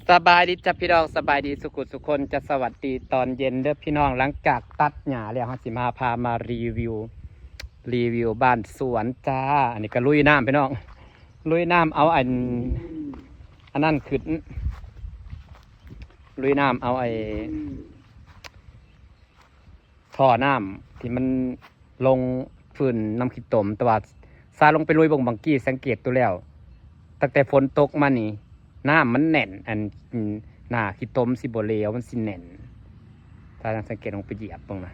ສະບາຍດີຈ້າພີ່ນ້ອງ ສະບາຍດີສູ່ຜູ້ສູ່ຄົນຈ້າ ສະຫວັດດີຕອນເຢັນເດີ້ພີ່ນ້ອງ. ຫຼັງຈາກຕັດຫຍ້າແລ້ວ ເຮົາຊິມາພາມາຣີວິວ ຣີວິວບ້ານສວນຈ້າ. ອັນນີ້ກໍລຸຍນ້ຳພີ່ນ້ອງ ລຸຍນ້ຳເອົາອັນ ອັນນັ້ນຂຶ້ນ ລຸຍນ້ຳເອົາໄອ້ ທໍ່ນ້ຳທີ່ມັນລົງຟືນນ້ຳຂີ້ຕົມ. ແຕ່ວ່າຊາລົງໄປລຸຍເບິ່ງບາງກີ້ ສັງເກດດູແລ້ວ ຕັ້ງແຕ່ຝົນຕົກມານີ້ ນ້ຳມັນແໜ້ນ ອັນ ໜ້າຂີ້ຕົມຊິບໍ່ເຫຼວ ມັນຊິແໜ້ນ. ຖ້າສັງເກດລົງໄປຢຽບເບິ່ງນະ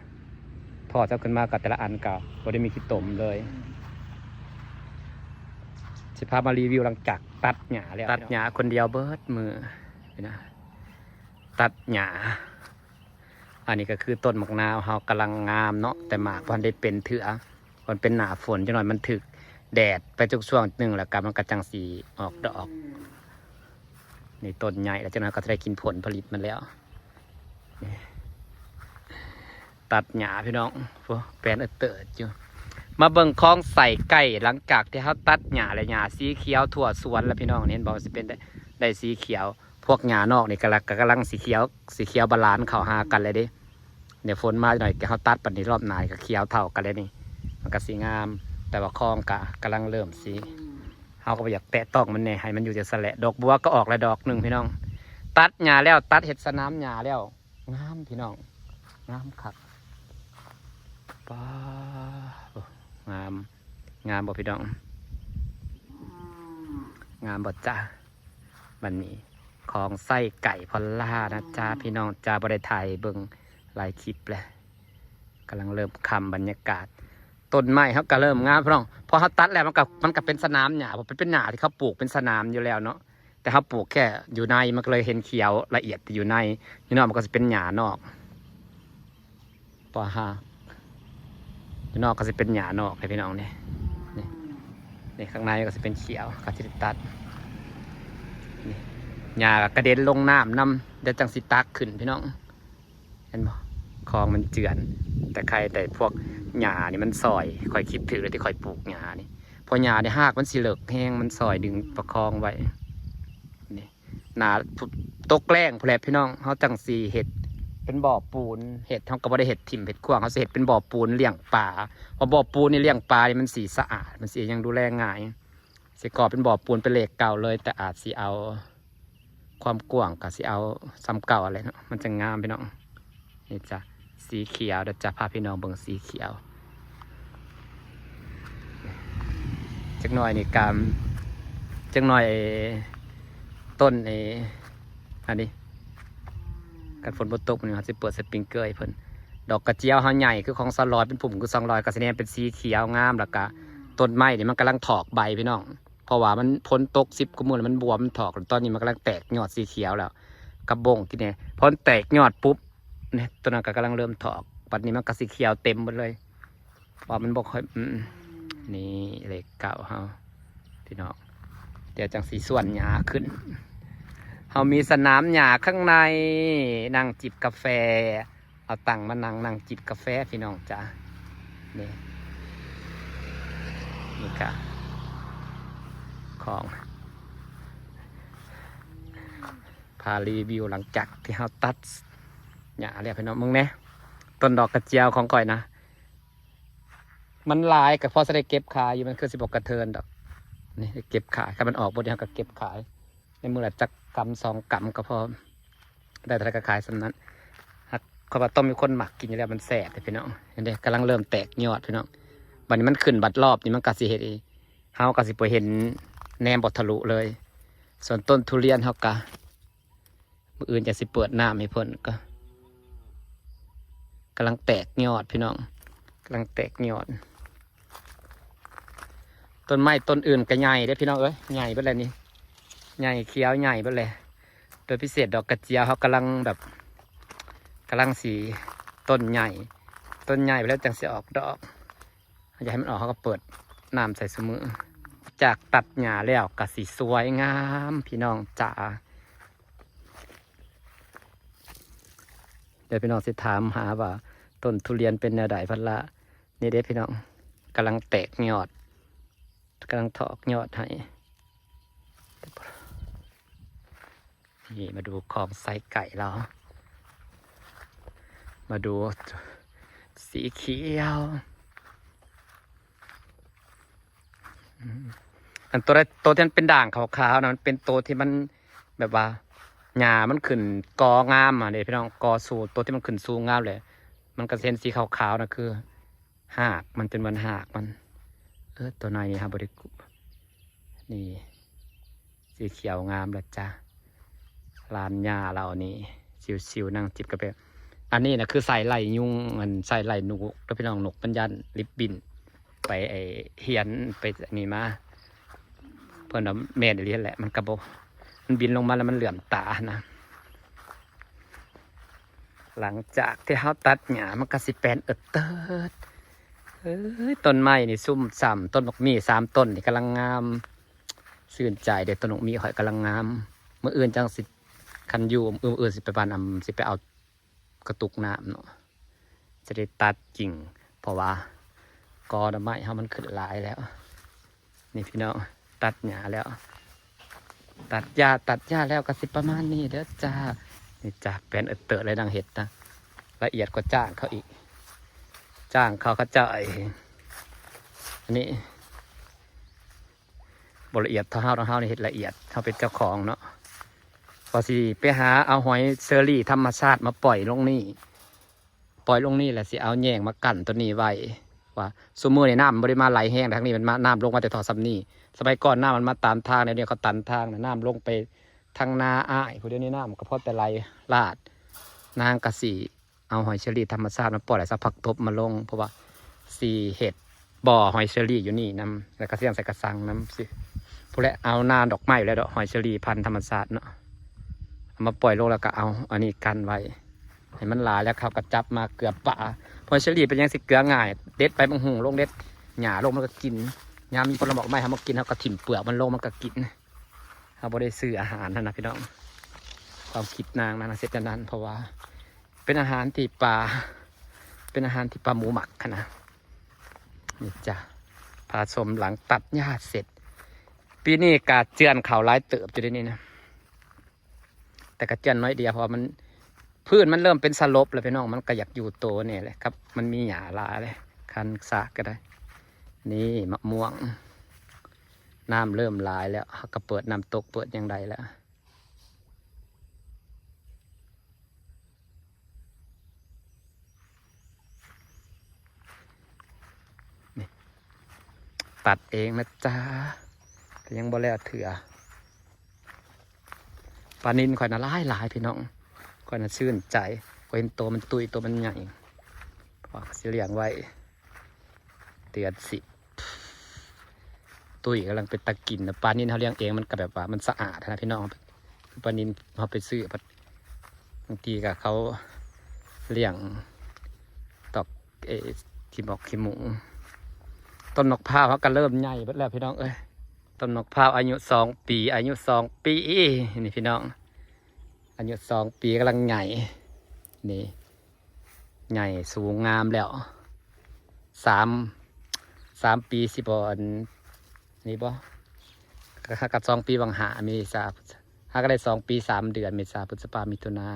ຖອດເອົາຂຶ້ນມາກໍແຕ່ລະອັນກໍບໍ່ໄດ້ມີຂີ້ຕົມເລີຍ. ຊິພາມາຣີວິວຫຼັງຈາກຕັດຫຍ້າແລ້ວ ຕັດຫຍ້າຄົນດຽວເບິດມື້ນີ້ນະ ຕັດຫຍ້າ. ອັນນີ້ກໍຄືຕົ້ນໝາກນາວເຮົາກຳລັງງາມເນາະ ແຕ່ໝາກບໍ່ທັນໄດ້ເປັນເທື່ອ ມັນເປັນໜ້າຝົນ ຈັກໜ້ອຍມັນຖືກແດດໄປຈັກຊ່ວງໜຶ່ງ ແລ້ວກໍມັນກໍຈັ່ງຊິອອກດອກ. ນີ້ຕົ້ນໃຫຍ່ແລ້ວ ຈັກໜ້ອຍກໍຈະໄດ້ກິນຜົນຜະລິດມັນແລ້ວ. ນີ້ ຕັດຫຍ້າພີ່ນ້ອງ ໂອ້ ແປນເອີເຕີດຢູ່. ມາເບິ່ງຄອງໄສ້ໄກ່ ຫຼັງຈາກທີ່ເຮົາຕັດຫຍ້າແລ້ວ ຫຍ້າສີຂຽວທົ່ວສວນແລ້ວພີ່ນ້ອງ ເຫັນບໍ່ ຊິເປັນໄດ້ ໄດ້ສີຂຽວ. ພວກຫຍ້ານອກນີ້ກຳລັງ ກຳລັງສີຂຽວ ສີຂຽວບາລານເຂົ້າຫາກັນແລ້ວເດ້. ດຽວຝົນມາໜ້ອຍ ເຮົາຕັດບັດນີ້ ຮອບໜ້າກໍຂຽວເທົ່າກັນແລ້ວນີ້ ມັນກໍຊິງາມ. ແຕ່ວ່າຄອງກໍກຳລັງເລີ່ມສີ ເຮົາກໍບໍ່ຢາກແຕະຕ້ອງມັນແດ່ ໃຫ້ມັນຢູ່ຈັ່ງຊັ້ນແຫຼະ. ດອກບົວກໍອອກແລ້ວດອກໜຶ່ງພີ່ນ້ອງ. ຕັດຫຍ້າແລ້ວ ຕັດເຮັດສະໜາມຫຍ້າແລ້ວ ງາມພີ່ນ້ອງ ງາມຄັກ. ປ້າ ໂອ້ ງາມ ງາມບໍ່ພີ່ນ້ອງ ງາມບໍ່ຈ້າ? ບັດນີ້ຂອງໄສ້ໄກ່ພອນລານະຈ້າ ອືມ ພີ່ນ້ອງຈ້າ ບໍ່ໄດ້ຖ່າຍເບິ່ງຫຼາຍຄລິບແລ້ວ. ກຳລັງເລີ່ມຄ່ຳ ບັນຍາກາດ ຕົ້ນໄມ້ເຮົາກໍເລີ່ມງາມພີ່ນ້ອງ. ພໍເຮົາຕັດແລ້ວ ມັນກໍ ມັນກໍເປັນສະໜາມຫຍ້າ ເພາະເປັນ ເປັນຫຍ້າທີ່ເຂົາປູກເປັນສະໜາມຢູ່ແລ້ວເນາະ ແຕ່ເຮົາປູກແຄ່ຢູ່ໃນ ມັນກໍເລີຍເຫັນຂຽວລະອຽດແຕ່ຢູ່ໃນ ຢູ່ນອກມັນກໍຊິເປັນຫຍ້ານອກ. ປະຫາ ຢູ່ນອກກໍຊິເປັນຫຍ້ານອກໃຫ້ພີ່ນ້ອງນີ້ ນີ້ ນີ້ຂ້າງໃນກໍຊິເປັນຂຽວ ກໍຊິໄດ້ຕັດ. ນີ້ ຫຍ້າກໍກະເດັນລົງນ້ຳນຳ ແລ້ວຈັ່ງຊິຕັກຂຶ້ນພີ່ນ້ອງ ເຫັນບໍ່ ຂອງມັນເຈື່ອນ. ແຕ່ໄຄແຕ່ພວກຫຍ້ານີ້ມັນຊ່ອຍ ຂ້ອຍຄິດຖືກແລ້ວທີ່ຂ້ອຍປູກຫຍ້ານີ້ ເພາະຫຍ້ານີ້ຮາກມັນຊິເລິກແຮງ ມັນຊ່ອຍດຶງປະຄອງໄວ້ ນີ້. ໜ້າຕົກແລ້ງພຸ້ນແຫຼະພີ່ນ້ອງ ເຮົາຈັ່ງຊິເຮັດເປັນບໍ່ປູນ ເຮັດ ເຮົາກໍບໍ່ໄດ້ເຮັດຖິ້ມເຮັດຂວ້າງ ເຮົາຊິເຮັດເປັນບໍ່ປູນລ້ຽງປາ ເພາະບໍ່ປູນນີ້ລ້ຽງປານີ້ມັນຊິສະອາດ ມັນຊິຫຍັງດູແລງ່າຍ. ຊິກໍ່ເປັນບໍ່ປູນເປັນເລກເກົ່າເລີຍ ແຕ່ອາດຊິເອົາຄວາມກວ້າງ ກໍຊິເອົາສ່ຳເກົ່າຫັ້ນແຫຼະເນາະ ມັນຈັ່ງງາມພີ່ນ້ອງ. ນີ້ຈ້ະ ສີຂຽວ ດຽວຈະພາພີ່ນ້ອງເບິ່ງສີຂຽວ. ຈັກໜ້ອຍນີ້ກາມ ຈັກໜ້ອຍ ຕົ້ນ ອັນນີ້ ຄັນຝົນບໍ່ຕົກນີ້ ເຮົາຊິເປີດສະປຣິງເກີລໃຫ້ເພິ່ນ. ດອກກະຈຽວເຮົາໃຫຍ່ຄືຂອງສາວລອຍ ເປັນພຸ່ມຄືສາວລອຍ ກໍຊິແນມເປັນສີຂຽວງາມ ແລ້ວກະຕົ້ນໄມ້ນີ້ມັນກຳລັງຖອກໃບພີ່ນ້ອງ ເພາະວ່າມັນ ຝົນຕົກສິບກວ່າມື້ແລ້ວ ມັນບວມ ມັນຖອກ ຕອນນີ້ມັນກຳລັງແຕກຍອດສີຂຽວແລ້ວ ກັບບົ້ງກິນແດ່. ພໍມັນແຕກຍອດປຸບ ນີ້ ຕົວນັ້ນກໍກຳລັງເລີ່ມຖອກ ບັດນີ້ມັນກໍຊິຂຽວເຕັມໝົດເລີຍ ວ່າມັນບໍ່ຄ່ອຍ ອືມ ນີ້ເລກເກົ້າເຮົາພີ່ນ້ອງ. ດຽວຈັ່ງຊິສວນຫຍ້າຂຶ້ນ ເຮົາມີສະໜາມຫຍ້າຂ້າງໃນ ນັ່ງຈິບກາແຟ ເອົາຕັ່ງມານັ່ງ ນັ່ງຈິບກາແຟພີ່ນ້ອງຈ້າ. ນີ້ ນີ້ກະຂອງ ພາຣີວິວຫຼັງຈາກທີ່ເຮົາຕັດຫຍ້າແລ້ວພີ່ນ້ອງ ເບິ່ງແດ່ ຕົ້ນດອກກະຈຽວຂອງຂ້ອຍນະ ມັນຫຼາຍກໍພໍຊິໄດ້ເກັບຂາຍຢູ່ ມັນຄືຊິບໍ່ກະເທີນດອກ. ນີ້ເກັບຂາຍ ຄັນມັນອອກບໍ່ດີເຮົາກໍເກັບຂາຍ ໃນມື້ລະຈັກກຳສອງກຳກໍພໍ ໄດ້ເທົ່າໃດກໍຂາຍສ່ຳນັ້ນ. ຫາກ ຂ້ອຍວ່າຕ້ອງມີຄົນມັກກິນຢູ່ແລ້ວ ມັນແຊບເດ້ພີ່ນ້ອງ. ເຫັນເດ້ ກຳລັງເລີ່ມແຕກຍອດພີ່ນ້ອງ. ບັດນີ້ມັນຂຶ້ນບັດລອບນີ້ ມັນກໍຊິເຮັດ ເຮົາກໍຊິບໍ່ເຫັນ ແນມບໍ່ທະລຸເລີຍ. ສ່ວນຕົ້ນທຸລຽນເຮົາກໍ ມື້ອື່ນຈະຊິເປີດນ້ຳໃຫ້ເພິ່ນ ກໍກຳລັງແຕກຍອດພີ່ນ້ອງ ກຳລັງແຕກຍອດ. ຕົ້ນໄມ້ຕົ້ນອື່ນກໍໃຫຍ່ເດ້ພີ່ນ້ອງເອີຍ ໃຫຍ່ເບິດແລ້ວນີ້ ໃຫຍ່ຂຽວໃຫຍ່ເບິດແລ້ວ. ໂດຍພິເສດດອກກະຈຽວເຮົາກຳລັງແບບ ກຳລັງຊິ ຕົ້ນໃຫຍ່ ຕົ້ນໃຫຍ່ໄປແລ້ວຈັ່ງຊິອອກດອກ. ຢາກໃຫ້ມັນອອກ ເຮົາກໍເປີດນ້ຳໃສ່ຊຸມື້. ຈາກຕັດຫຍ້າແລ້ວກໍຊິສວຍງາມພີ່ນ້ອງຈ໋າ. ດຽວພີ່ນ້ອງຊິຖາມຫາວ່າຕົ້ນທຸລຽນເປັນແນວໃດ ເພິ່ນລະ ນີ້ເດ້ພີ່ນ້ອງ ກຳລັງແຕກຍອດ ກຳລັງຖອກຍອດໃຫ້. ນີ້ມາດູຂອງໃສ່ໄກ່ລາວ ມາດູສີຂຽວ ອືມ ອັນໂຕໃດ ໂຕທີ່ມັນເປັນດ່າງຂາວໆນະ ມັນເປັນໂຕທີ່ມັນແບບວ່າຫຍ້າມັນຂຶ້ນກໍງາມຫັ້ນເດ້ພີ່ນ້ອງ ກໍສູງ ໂຕທີ່ມັນຂຶ້ນສູງງາມແຫຼະ ມັນກໍຊິເຫັນສີຂາວໆນະ ຄື ຮາກມັນ ຈຳນວນຮາກມັນ ເອີ ຕົວໃນນີ້ເຮົາບໍ່ໄດ້ກຸ ນີ້ ສີຂຽວງາມແລ້ວຈ້າ ຫຼານຍ່າລາວນີ້ ຊິວໆ ນັ່ງຈິບກາແຟ ອັນນີ້ນະຄືໃສ່ໄລ່ຍຸງ ອັນໃສ່ໄລ່ນົກເດີພີ່ນ້ອງ ນົກມັນຢ້ານລິບບິນ ໄປ ໄອ້ ຮຽນໄປອັນນີ້ມາ ເພິ່ນວ່າແມ່ນອີ່ຫຼີຫັ້ນແຫຼະ ມັນກໍບໍ່ ມັນບິນລົງມາແລ້ວມັນເຫຼືອມຕາຫັ້ນນະ. ຫຼັງຈາກທີ່ເຮົາຕັດຫຍ້າ ມັນກໍຊິແປນເອີດເຕີດ ເອີຍ ຕົ້ນໄມ້ນີ້ຊຸ່ມຊ່ຳ ຕົ້ນບັກໝີ່ສາມຕົ້ນນີ້ກຳລັງງາມ ຊື່ນໃຈເດ້ ຕົ້ນບັກໝີ່ຂ້ອຍກຳລັງງາມ ມື້ອື່ນຈັ່ງຊິ ຄັນຢູ່ ມື້ອື່ນຊິໄປບ້ານອຳ ຊິໄປເອົາກະຕຸກນ້ຳເນາະ ຈະໄດ້ຕັດກິ່ງ ເພາະວ່າກໍໜໍ່ໄມ້ເຮົາມັນຂຶ້ນຫຼາຍແລ້ວ. ນີ້ພີ່ນ້ອງ ຕັດຫຍ້າແລ້ວ ຕັດຫຍ້າ ຕັດຫຍ້າແລ້ວກໍຊິປະມານນີ້ເດີຈ້າ. ນີ້ຈ້າ ແປນເອີເຕີເລີຍນາງເຮັດນະ ລະອຽດກວ່າຈ້າງເຂົາອີກ ຈ້າງເຂົາ ເຂົາເຈົ້າ ໄອ້ ອັນນີ້ບໍ່ລະອຽດເທົ່າເຮົາດອກ ເຮົານີ້ເຮັດລະອຽດ ເຮົາເປັນເຈົ້າຂອງເນາະ. ວ່າຊິໄປຫາເອົາຫອຍເຊີຣີທຳມະຊາດມາປ່ອຍລົງນີ້ ປ່ອຍລົງນີ້ ແລ້ວຊິເອົາແຍງມາກັ້ນຕົວນີ້ໄວ້ ວ່າຊຸມມື້ນີ້ນ້ຳບໍ່ໄດ້ມາໄຫຼແຮງ ທາງນີ້ມັນມາ ນ້ຳລົງມາແຕ່ທໍ່ສ່ຳນີ້ ສະໄໝກ່ອນນ້ຳມັນມາຕາມທາງ ດຽວນີ້ເຂົາຕັນທາງນະ ນ້ຳລົງໄປທາງນາອ້າຍພຸ້ນ ດຽວນີ້ນ້ຳກໍພໍແຕ່ໄຫຼລາດ. ນາງກໍຊິເອົາຫອຍເຊີຣີທຳມະຊາດມາປ່ອຍ ແລ້ວເອົາຜັກຕົບມາລົງ ເພາະວ່າຊິເຮັດ ບໍ່ ຫອຍເຊີຣີຢູ່ນີ້ນຳ ແລ້ວກໍຊິຍັງໃສ່ກະສັງນຳ ຊິ ພຸ້ນແຫຼະ ເອົາໜ້າດອກໄມ້ແລ້ວດອກ ຫອຍເຊີຣີພັນທຳມະຊາດເນາະ ເອົາມາປ່ອຍລົງ ແລ້ວກໍເອົາອັນນີ້ກັນໄວ້ ໃຫ້ມັນຫຼາຍ ແລ້ວເຂົາກໍຈັບມາເກືອປາ. ຫອຍເຊີຣີເປັນຫຍັງຊິເກືອງ່າຍ ເດັດໃບບັກຫຸ່ງລົງ ເດັດຫຍ້າລົງ ມັນກໍກິນ ຍາມມີຜົນລະໝາກໄມ້ເຮົາມາກິນ ເຮົາກໍຖິ້ມເປືອກມັນລົງ ມັນກໍກິນ. ເຮົາບໍ່ໄດ້ຊື້ອາຫານຫັ້ນນະພີ່ນ້ອງ ຄວາມຄິດນາງນະ ນາງເຮັດແນວນັ້ນ ເພາະວ່າເປັນອາຫານທີ່ປາ ເປັນອາຫານທີ່ປາໝູມັກຫັ້ນນະ. ນີ້ຈ້າ ພາຊົມຫຼັງຕັດຫຍ້າເສັດ ປີນີ້ກະເຈື່ອນເຂົ້າຫຼາຍເຕີບຢູ່ເດນີ້ນະ ແຕ່ກະເຈື່ອນໜ້ອຍດຽວ ເພາະວ່າມັນ ພື້ນມັນເລີ່ມເປັນສະຫຼົບແລ້ວພີ່ນ້ອງ ມັນກະຢາກຢູ່ໂຕແດ່ແຫຼະ ຄັບ ມັນມີຫຍ້າຫຼາຍເລີຍ ຄັນສາກກໍໄດ້. ນີ້ມະມ່ວງ ນ້ຳເລີ່ມຫຼາຍແລ້ວ ເຮົາກໍເປີດນ້ຳຕົກເປີດຫຍັງໄດ້ແລ້ວ. ນີ້ ຕັດເອງນະຈ້າ ແຕ່ຍັງບໍ່ແລ້ວເທື່ອ. ປານິນຂ້ອຍນະຫຼາຍໆ ພີ່ນ້ອງ ຂ້ອຍນະຊື່ນໃຈ ຂ້ອຍເຫັນໂຕມັນຕຸ້ຍ ໂຕມັນໃຫຍ່ ຂ້ອຍຊິລ້ຽງໄວ້ ເດືອນສິບ ຕຸ້ຍກຳລັງເປັນຕາກິນນະ. ປານິນເຮົາລ້ຽງເອງ ມັນກໍແບບວ່າມັນສະອາດນະພີ່ນ້ອງ ຄືປານິນເຮົາໄປຊື້ ບາງທີກໍເຂົາລ້ຽງຕອກ ເອ ຂີ້ໝອກຂີ້ໝູ. ຕົ້ນໝາກພ້າວເຮົາກໍເລີ່ມໃຫຍ່ເບິດແລ້ວພີ່ນ້ອງເອີຍ ຕົ້ນໝາກພ້າວອາຍຸສອງປີ ອາຍຸສອງປີ ນີ້ພີ່ນ້ອງ ອາຍຸສອງປີກຳລັງໃຫຍ່ ນີ້ ໃຫຍ່ສູງງາມແລ້ວ ສາມ ສາມປີຊິບໍ່ ອັນນີ້ບໍ່ ກໍ ກໍສອງປີຫວ່າງຫ້າເມສາ ຫາກໍໄດ້ສອງປີສາມເດືອນ ເມສາ ພຶດສະພາ ມິຖຸນາ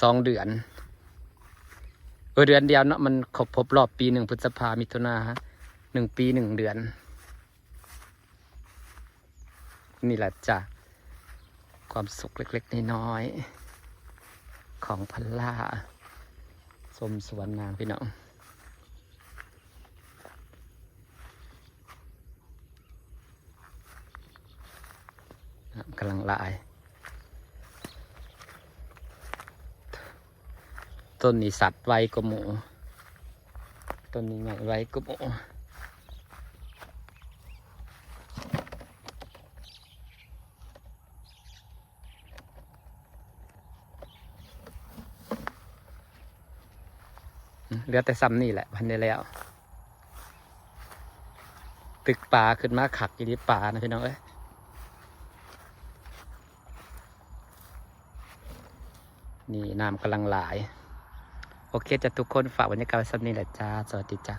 ສອງເດືອນ ເອີ ເດືອນດຽວເນາະ ມັນຄົບ ຄົບຮອບປີໜຶ່ງ ພຶດສະພາ ມິຖຸນາ ໜຶ່ງປີໜຶ່ງເດືອນ. ນີ້ແຫຼະຈ້າ ຄວາມສຸກເລັກໆນ້ອຍໆຂອງພັນລ່າ ຊົມສວນນາງພີ່ນ້ອງ. ນ້ຳກຳລັງຫຼາຍ ຕົ້ນນີ້ສັດໄວກວ່າໝູ່ ຕົ້ນນີ້ໃຫຍ່ໄວກວ່າໝູ່. ເຫຼືອແຕ່ຊ່ຳນີ້ແຫຼະ ພັນໄດ້ແລ້ວ ຕຶກປາຂຶ້ນມາຄັກອີ່ຫຼີປານະພີ່ນ້ອງເອີຍ. ນີ້ນ້ຳກຳລັງຫຼາຍ. ໂອເຄຈ້າທຸກຄົນ ຝາກບັນຍາກາດໄວ້ຊ່ຳນີ້ແຫຼະຈ້າ ສະຫວັດດີຈ້າ.